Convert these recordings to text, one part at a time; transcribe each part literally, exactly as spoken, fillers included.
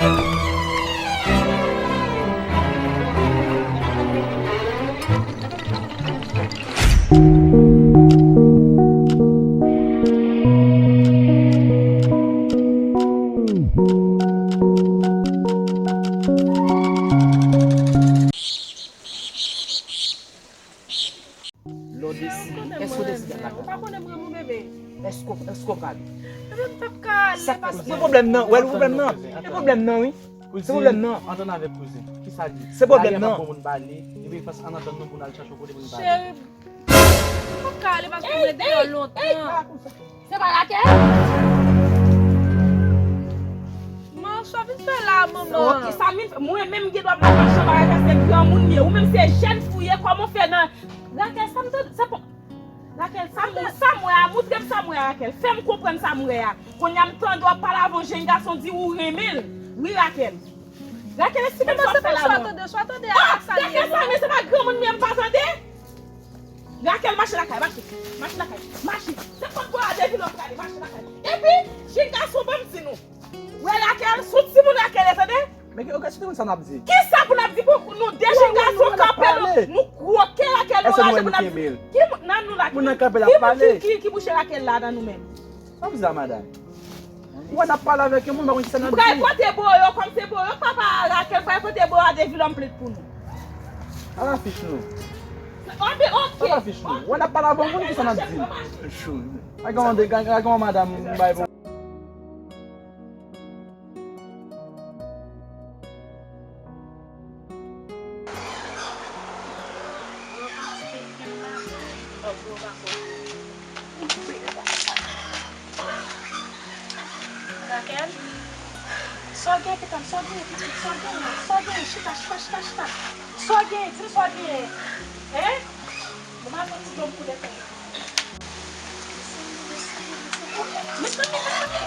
Lè w deside, èske w deside al lakay? Ou pa konnen m renmen w, bebe. Èske w, èske w prale? Bebe, m p ap ka ale. Sa k pwoblèm nan? Wè l pwoblèm nan. E pwoblèm nan, wi. Se pwoblèm nan. Antann avèk kouzin. Kisa l di? Se pwoblèm nan. Bon moun pale, epi fòs ann antann nou pou n al chache yon kote pou n pale. Cheri, m p ap ka ale paske m ret deyò lontan. Se pa Raquel? Man, sa vin fè la, manman? Ok, sa vin fè, mwen menm gen dwa pa mache anba Raquel, se granmoun li ye. Ou menm se jèn fi w ye, kòman w fè nan Raquel, sa m tande, se pa Raquel, sa m, sa m wè a, montre m sa m wè a, Raquel. Fè m konprann sa m wè a. Kounye a m tande w ap pale avè yon jèn gason, di ou renmen l. Wi, Raquel. Raquel, esplike m sa w fè la, non. Swa tande, swa tande a sa li ye, non. Raquel, sa, men se pa granmoun li ye, m pa tande. Raquel, mache lakay, mache. Mache lakay, mache. Se kot bò a depi lè w prale, mache lakay. Epi, jèn gason, ban m di nou. Wè Raquel, sou timoun Raquel ye, tande? Men ki, ok, se timoun sa n ap di. Kisa pou n ap di pou nou de jèn gason kanpe nou, nou kwoke Raquel, nou lache pou n ap di. Ki moun nan nou la? Moun nan kanpe l ap pale. Ki, ki, ki bouche Raquel la nan nou menm? Sa w ap di la, madanm? Ou wè n ap pale avèk yon moun, pa konn kisa n ap di. M pral pote bò yo, kòm se bò yo k papa Raquel, m pral pote bò a de vilòm plet pou nou. Al afich nou. Anben, ok. Al afich nou. Ou wè n ap pale avèk yon moun, kisa n ap di. Ay, gen yon de, gen, gen yon madanm m bay pou Raquel, sa w gen, pitit, sa w gen, pitit, sa w gen, sa w gen, chita, chita, chita, chita. Sa w gen, di m sa w gen. Hein? Bon, m al pran ti dlo m koule tèt. Mezanmi, mezanmi.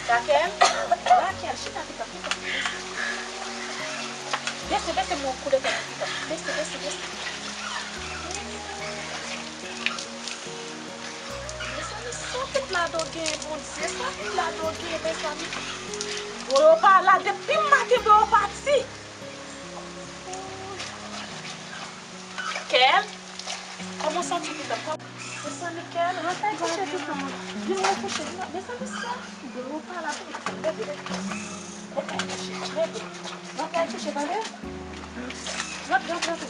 Raquel, Raquel, chita pita, pita. Bese, bese, mwen koule tèt ou pita. Bese, bese, bese. Mezanmi, sa tout ladan gen, Bondye, sa tout ladan gen, mezanmi. Bò yo pa la, depi maten bò yo pati. Kel, kòman w santi pitit? Kò-, mezanmi, Kel, rantre al kouche pitit. Vin al kouche, vin al, mezanmi, sa. Bebe, ou pa la pou pitit, bebe. Rantre al kouche, bebe. Rantre al kouche, tande? Rantre, rantre, rantre.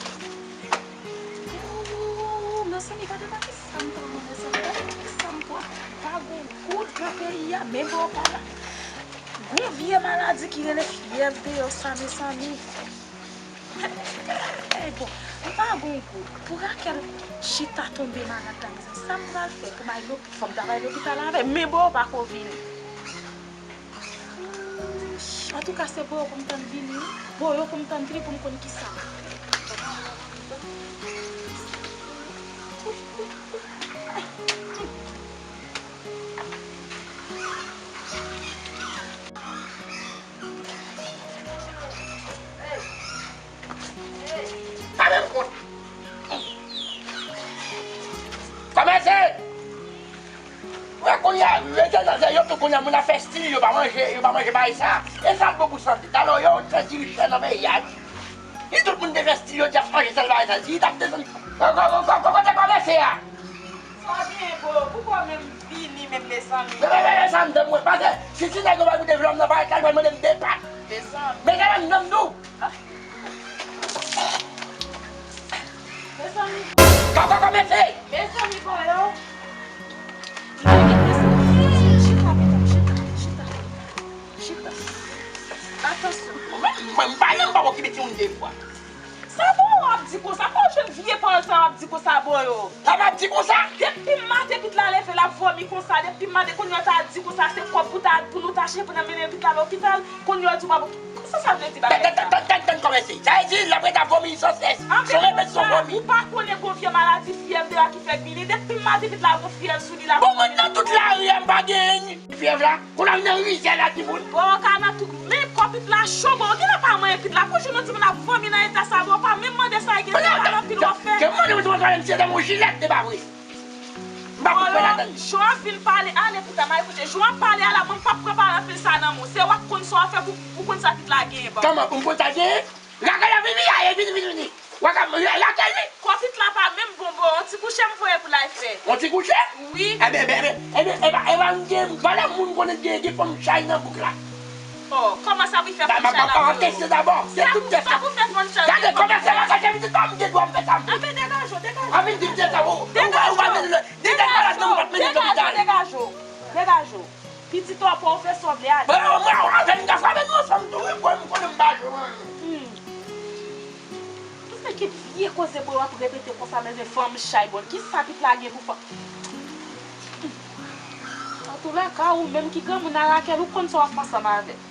Oh, mezanmi, gade nan kisa m pran, mezanmi, gade nan kisa m pran. Pa gon goud nan peyi a, men bò pa la. Gon vye maladi ki rele fyèv deyò sa, mezanmi. Ey, bon, m pa gon goud. Pou Raquel chita tonbe malad la, mezanmi, sa m pral fè pou m al lopital? Fò m ta bay lopital avè l, men bò yo pako vini. Antouka, se bò yo pou m tann vini, wi. Bò yo pou m tann vini pou m konn kisa. Pa menm kont. Kòmanse! Wè kounye a, mete nan zè yo tou kounye a, moun ap fè stil, yo pa manje, yo pa manje bagay sa. E sa l bon pou sante. Talè yo, yo t fè diri chè nan peyi a, wi. Si tout moun te fè stil, yo t ap manje sèl bagay sa, diri t ap desann. Kò-, kò-, kò-, kò-, kote kòmanse a? Sa w gen, bro? Poukò w menm vini menm, mezanmi? Men, men, men, men, sa m tann mwen. Pase, si ti nèg yo pa koute vlòm nan, pa kal mande m de pat. Mezanmi. Men, men, men, non, non. Mezanmi. Kòkò kòmanse. Mezanmi, bò yo. Chita, chita, chita, chita. Chita. Atansyon. Mwen, mwen, m pa janm pa okipe timoun de fwa. Sa bò w ap di konsa? Kòman w jwenn vye pawòl sa w ap di konsa bò yo? Sa m ap di konsa? Depi maten pit la leve l ap vòmi konsa, depi maten kounye a w ta di konsa se kòb pou ta, pou nou ta chache pou n mennen pit la lopital, kounye a w di w pa pou, sa sa vle di bagay sa? Tann, tann, tann, tann kòmanse. Sa vle di l ap ret ap vòmi san sès. Son repètisyon vòmi. Ou pa konnen gon vye maladi fyèv deyò ki fèk vini? Depi maten pit la gon fyèv sou li l ap vòmi. Bon, mwen nan tout lari a m pa gen fyèv la. Kounye a m nan rizè la timoun. Bon, ka nan tout, men kò pit la cho, bon, gen lè pa manyen pit la. Pou jounen timoun ap vòmi nan eta sa, bon, pa menm mande sa, gen lè pa nan pil w ap fè. Ke mande mwen timoun pale, m se dan yon jilèt de pa vre. M pa koupe ladann. Jou ap vin pale, ale pita, m al kouche. Jou ap pale a la, mwen m p ap pran pale anpil sa nan men w. Se w ap konn Sa w ap fè pou, pou konn sa pitit la genyen, papa? Kòman pou m konn sa l genyen? Lakay la vini, aye, vini, vini, vini. W a ka lakay li. Kò pitit la pa menm bon, bon. On ti kouche m voye pou l al fè. On ti kouche? Wi. Ebyen, ebyen, ebyen, ebyen, ebyen, ebyen, m gen valè moun konnen gen, gen fanm chay nan bouk la. Oh, kòman sa pou fè fanm chay la pou yo? Teste dabò. Se tout tès la. Sa pou fè fanm chay la? Gade, kòmanse la, gade, pitit pa m gen dwa m fè sa m vle. Anben, degaje w, degaje w. Anben, di m se sa, ou, ou, ou pa vin, degaje w, degaje w, degaje w. Pitit ou ap pran w fè sa w vle ale. Bon, mwen, mwen, avè m ka frape nou ansanm tou, wi, mwen, m konnen m pa jwe, mwen. Hmm. Tout se ki vye koze bò w ap repete konsa, men se fanm chay, bon. Kisa pitit la gen pou fanm? Antoulèka, ou menm ki granmoun nan lakay, ou konn sa w ap fè ansanm avè l.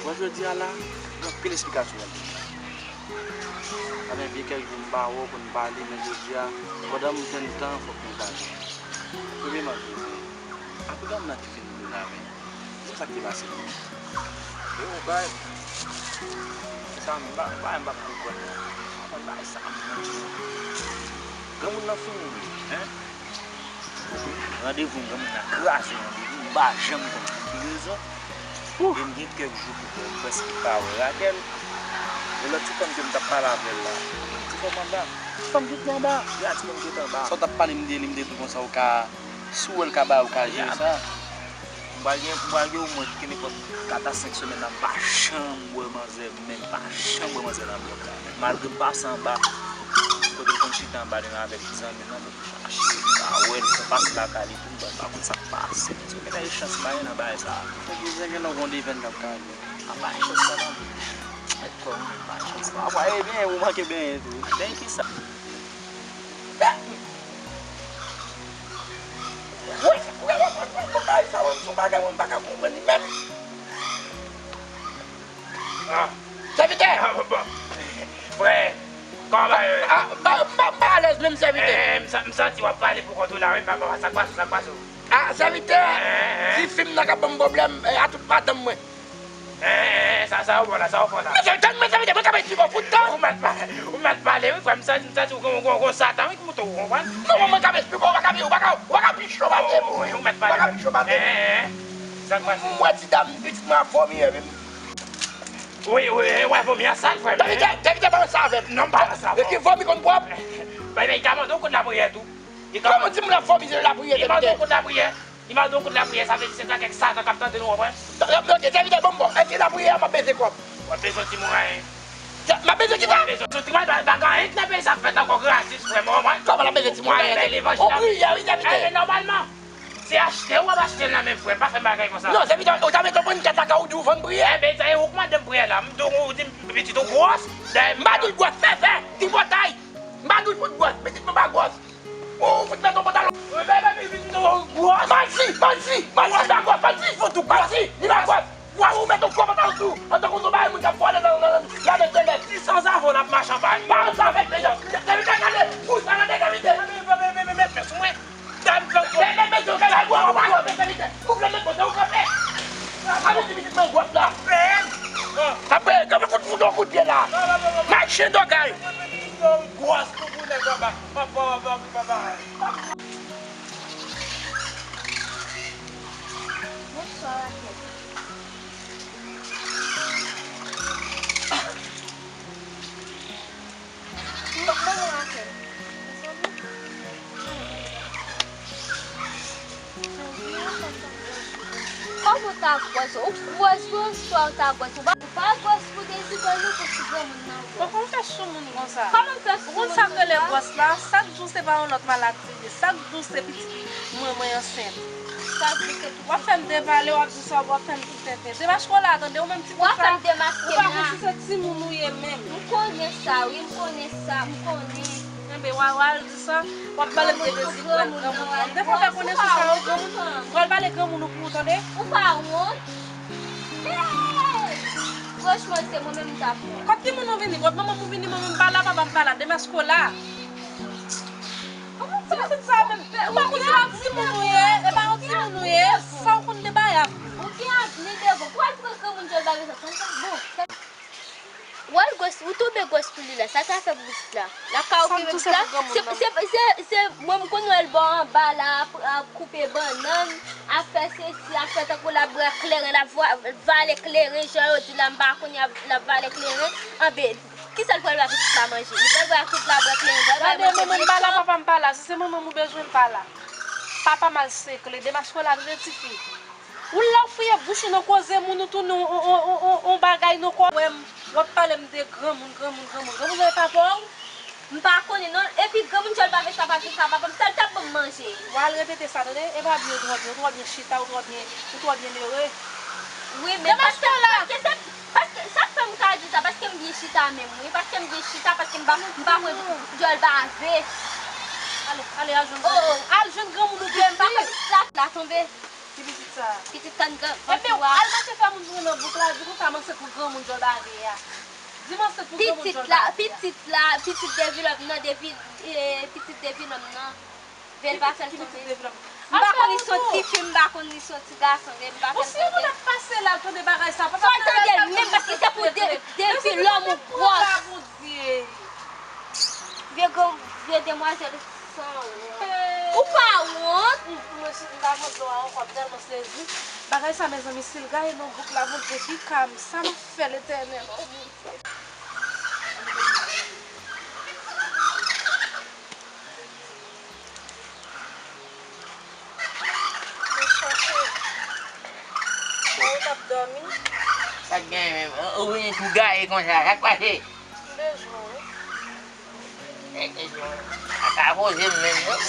Bon, jodi a la, gen anpil esplikasyon w ap ban. Sa fè byen kèk jou m pa wè w pou n pale, men jodi a, pandan m jwenn tan, fòk nou pale. Premyèman, jodi a, apre granmoun nan te fin vin avè m, di m sa k te pase. Yo, bay, sa m pa, bay, m pa konprann non. Bay, sa m manke. Granmoun nan fin mouri, en. Randevou m, granmoun nan kraze randevou m, m pa janm konn pou ki rezon. E m gen kèk jou m prèske pa wè Rakèl. E lòt ti fanm ke m t ap pale avè l la, ti fanm anba. Ti fanm ki te anba? Ya, ti fanm ki te anba. Sa w t ap pale m de li, m te di w konsa w ka, si w wè l ka ba ou, ka jere sa. M pral gen, m pral gen omwen kenenpòt kat a senk semèn la, m pa janm wè manzè, men m pa janm wè manzè nan blòk la. Malgre m pase anba, kote l konn chita anba li nan avèk zanmi l nan, m mache, m pa wè l, m pase lakay li tou, m pa konn sa k pase. Mesye, genlè e chans m pa gen nan bagay sa a. Fòk ou zen gen nan yon devèn k ap kale. A pa chans sa non. Mèt kò w, pa chans. Papa, e benyen, ou manke benyen tou. Benyen kisa? Wi, wi, wi, bagay sa, mwen, se yon bagay, mwen, m pa ka konprann li menm. Ah. Sèvitè! Ah, bon, bon. Frè, kòman bagay yo ye? Ah, m pa, m pa, m pa alèz menm, sèvitè. Eh, m sa-, m santi w ap pale pou kont ou la, wi, papa, sa k pase w, sa k pase w? Ah, sèvitè, eh, eh, ti fi m nan k ap ban m pwoblèm, eh, a tout madanm mwen. Eh, eh, eh, sa, sa w fè la, sa w fè la. Mesye, tann mwen, sèvitè, mwen ka bay ti kò fout tan. Ou mèt pa-, ou mèt pale, wi, frè, m santi, m santi w gon, gon, gon Satan, wi, ki monte w, ou konprann? Non, mwen, mwen ka eksplike w, ou pa ka, ou pa ka, ou pa ka pi cho pase m. Oh, wi, ou mèt pale. Ou pa ka pi cho pase m. Eh, eh, eh. Sa k pase? M wè ti dam, pitit mwen ap vomi, epi m Wi, wi, wi, vomi an sal, frè m. Sèvitè, sèvitè, pa nan sa avè m. Non, m pa nan sa avè w. Epi vomi konn pwòp. Bay, bay, li ka mande w kout lapriyè tou. Li ka Kòman di m la vomi se lapriyè, sèvitè? Li mande w kout lapriyè. Li mande w kout lapriyè, sa vle di se kèk Satan k ap tande nou, w konprann? Ok, sèvitè, ban m bon. Èske lapriyè a m ap beze kòb? W ap beze yon ti mwayen. M ap beze kisa? W ap beze yon ti mwayen, pa, pa gen anyen nan peyi sa k fèt ankò gratis, frè m, w konprann? Kòman l ap beze ti mwayen? Bay, bay, levanjil la. Ou priyè, wi, sèvitè. Eh, nòmalman. Se achte w ap achte l nan men frè, pa fè bagay konsa. Non, sèvitè, ou ta mete yon pwen kat lakay ou di ou vann priyè. Enben, sa e ou k mande m priyè la. M di w, ou di m pitit ou gwòs. M pa di l gwòs, fè, fè, tripotay. M pa di l fout gwòs, pitit mwen pa gwòs. Ou fout mete yon pantalon. Ou, men, men, pitit ou gwòs. Manti, manti, manti, m pa gwòs, manti, fout ou gwòs. Manti, li pa gwòs. Wa ou mete yon gwo pantalon sou ou, antanke yon bagay moun k ap vòlè nan, nan, nan, nan entènèt. Li sanzave w l ap mache anba. Pa ansanm avèk mesye. Sèvitè, gade, pou sa nan degavite. Men, men, men, men, men, men, sou mwen. Dam, dam, dam. Men, men, men, men, men, ou vle met mwen, ou kanpe. Sa vle di pitit mwen gwòs la. Kanpe, kanpe, fout, fout yon kout pye la. Mache dogay. Gwòs pou pou nèg anba. Papa, papa, papa. Bonswa, Rakèl. Manman Rakèl. Kòman w ta gwòs? Ou gwòs, gwòs, ou ta gwòs. Ou pa, ou pa gwòs pou Dezi, gwòs pou ti granmoun nan. Poko, ou fè sou moun konsa. Kòman m fè sou moun konsa? Ou konn sa k rele gwòs la? Chak jou se pa yon lòt maladi. Chak jou se pitit mwen, mwen ansent. W ap fè m depale, w ap di sa, w ap fè m di tenten. Demaske w la, tande, ou menm ti kòk la. Ou pa konn si se timoun ou ye menm. M konnen sa, wi, m konnen sa, m konnen. Enben, w al, w al di sa, w ap pale mwen de zi granmoun nan. M te fè konnen sou sa, yo, granmoun. W al pale granmoun ou pou ou, tande. Ou pa wont? Hey! Franchman, se mwen menm m t ap wont. Kot timoun ou vini? Kot manman m ou vini? Manman m pa la, papa m pa la. Demaske w la. Ti pitit sa menm, ou pa konn se yon timoun ou ye, e pa yon timoun ou ye, sa w konn de bagay ap. Ou gen avni devan, ou al pran granmoun jòl bagay sa, sa sa bon. Ou al gwòs, ou tonbe gwòs pou li la, sa ta fè pou pitit la. Lakay ou ki pitit la, se, se, se, se mwen m konn Bò anba la, ap, ap koupe bannann, ap fè sesi, ap fè tankou l ap bwè kleren, l ap vwa-, vale kleren, jan yo di la, m pa konnen, ap, l ap vale kleren. Anben, kisa l pral ba pitit la manje? Li pral ba pitit la bwè kleren, pral ba l manje. Gade, manman m pa la, papa m pa la. Si se manman m ou bezwen, l pa la. Papa m al sekle, demaske w la, tande, tifi. Ou la w fouye bouch ou nan koze moun, ou tounen on, on, on, on, on bagay nan kò. Wè m, w ap pale m de granmoun, granmoun, granmoun. Granmoun nan e papa w? M pa konnen non. Epi granmoun djòl pa vle sa, pa vle sa, papa m sèl t ap ban m manje. W al repete sa, tande? E pa byen ou twò byen, ou twò byen chita, ou twò byen, ou twò byen ere. Wi, men paske, paske se, paske sa k fè m ka di sa, paske m byen chita menm, wi, paske m byen chita, paske m pa, m pa kwè djòl bave. Ale, ale, al jwenn granmoun. Oh, oh, al jwenn granmoun ou byen, m pa kwè pitit la, la tonbe. Ki pitit sa? Pitit tann gran, ebyen, al mache fè moun vre nan bouk la, di konsa m ansent pou granmoun djòl bave a. Di m ansent pou granmoun djòl bave a. Pitit la, pitit la, pitit devilòm nan, devi-, eh, pitit devilòm nan. Vye l pa fè l tonbe. M pa konn li se yon tifi, m pa konn li se yon ti gason, vye m pa fè l tonbe. Ou si moun ap pase la, tande bagay sa, pa tande l, menm paske se pou de-, devilòm ou gwòs. Vye gran, vye demwazèl. Ou pa wont? Mwen si m pa pran dlo a ankò, m tèlman sezi. Bagay sa, mezanmi, si l gaye nan bouk la, Bondye ki ka m, sa m ap fè, Letènèl, o Bondye. Mwen chache. Ou t ap dòmi? Sa k gen menm? Ou vini tou gaye konsa, sa k pase? M bezwen w wi. Sa ka poze m menm non.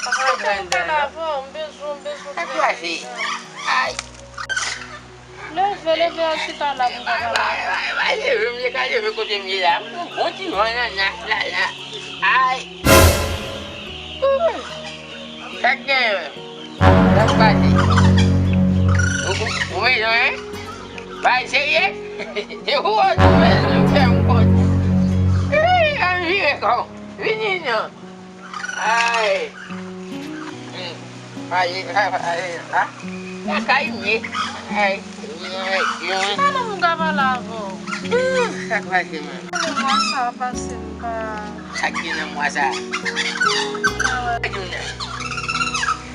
Papa, m pale avè w, m bezwen, m bezwen w. Sa k pase? Ay. Leve, leve, al chita la pou m ka pale avè w. Pa leve, m te ka leve kote m ye la. M gon ti van nan nas la la. Ay. Sa k gen menm? Sa k pase? Ou, ou, ou bezwen, hein? Bay serye? Se ou, ou bezwen fè m kont. Wi, ann vire kò w. Vini non. Ay. Hmm. Pale, pale, pale, la. Lakay m ye. Ay. Ki pa nan moun ka pale avè w? Hmm. Sa k pase menm? Konnen mwa sa a pase m pa. Sa k gen nan mwa sa a?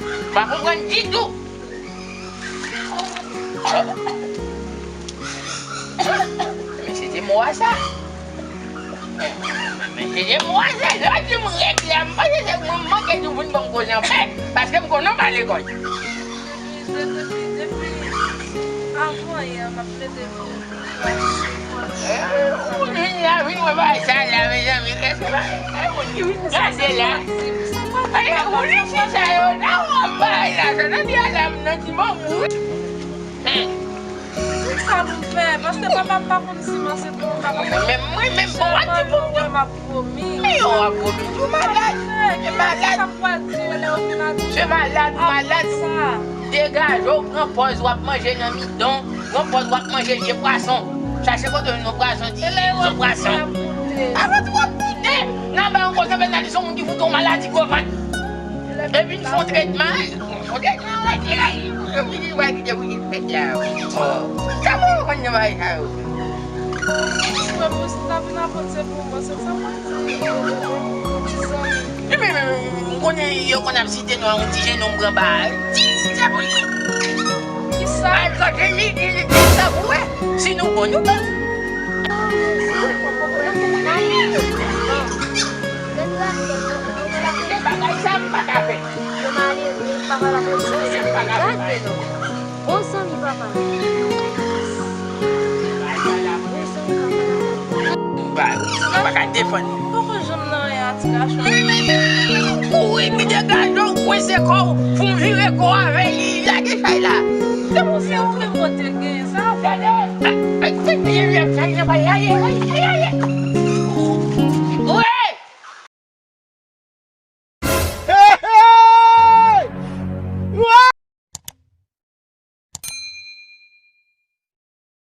Mwen pa konprann ditou. Men se te mwa sa. Men se te mwa sa. Lè w di m regle a, m panse se mwen m manke di w vin ban m koze anpè. Paske m konnen w pa lekòl. Depi, depi, depi avan yè, m ap plede di w. Eh, ou vin la, vin wè bagay sa la, mezanmi. Èske pa, eh, moun ki vin gade la. Eh, ou li fi sa yo, la w ap bagay la, sa nan di alam nan ti bòbou. Hmm. Di sa nou fè, paske papa m pa konn si m ansent pou m pa konn. Men mwen menm, bon, w ap di pou m. Mwen, m ap pwomi. Yo, w ap pwomi. Ou malad. Ou malad. Sa m pral di yo lè yo vin la di. Se malad, ou malad. Degaje w, pran pòz w ap manje nan bidon, pran pòz w ap manje je pwason. Chache kote w jwenn yon pwason, di je pwason. Avan ti w ap boude. Nan ba yon koze, men nan li se yon moun ki fout yon maladi gwo vant. Epi l fè yon tretman, yon tretman retire. Yo vini wè ki te pou li fèt la. Oh. Sa pou yo konn nan bagay sa yo. Frè m, si n ap vin aprann se pou mwen, se sa mwen di. Ti zanmi. Epi, men, men, men, m konnen yo konn ap site non a yon ti jennonm pran ba. Di, se pou li. Kisa? Al kote li, di, di sa pou wè. Si nou bon, nou bon. Bagay sa, m pa ka fè. Yo malere, papa la polis. Gade non. Bon zanmi papa. Bon zanmi papa. Ba, ou pa ka defann. Poko janm nan anyen a ti gason. Kouri, kite gason, kwense kò w, pou w vire kò w avè li, lage chay la. Se pou se ou menm mwen te gen sa. Gade, ay, ay, se te yon lè chay nan bay, aye, aye, aye, aye.